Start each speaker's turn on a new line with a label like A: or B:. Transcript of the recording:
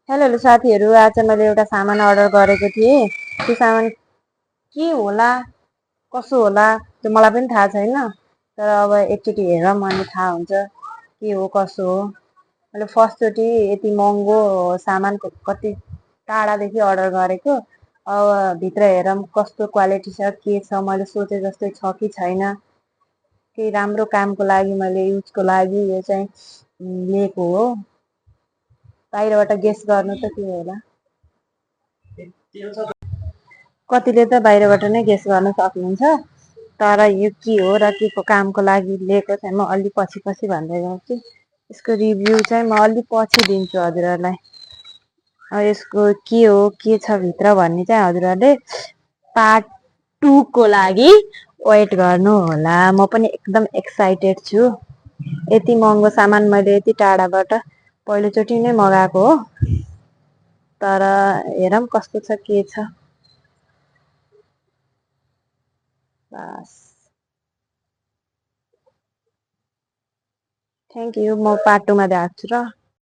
A: Hello साथीहरू, आज मैले एउटा सामान अर्डर गरेको थिएँ। त्यो सामान के होला कसो होला त्यो मलाई पनि थाहा छैन। तर अब एकचोटि हेरौँ अनि थाहा हुन्छ के हो कसो हो। मैले फर्स्टचोटि यति महँगो सामान कति टाढादेखि अर्डर गरेको। अब भित्र हेरौँ कस्तो क्वालिटी छ के छ, मैले सोचे जस्तै छ कि छैन। केही राम्रो कामको लागि मैले युजको लागि यो चाहिँ लिएको हो। बाहिरबाट गेस गर्नु त के होला। कतिले त बाहिरबाट नै गेस गर्न सक्नुहुन्छ, तर यो के हो र के को कामको लागि लिएको चाहिँ म अलि पछि पछि भन्दै जान्छु। यसको रिभ्यू चाहिँ म अलि पछि दिन्छु हजुरहरूलाई। अब यसको के हो के छ भित्र भन्ने चाहिँ हजुरहरूले पार्ट 2 को लागि वेट गर्नु होला। म पनि एकदम एक्साइटेड छु। यति महँगो सामान मैले यति टाढाबाट पहिलोचोटि नै मगाएको हो। तर हेरौँ कस्तो छ के छ। बस थ्याङ्क यू। म पार्ट 2 मा देखाउँछु र।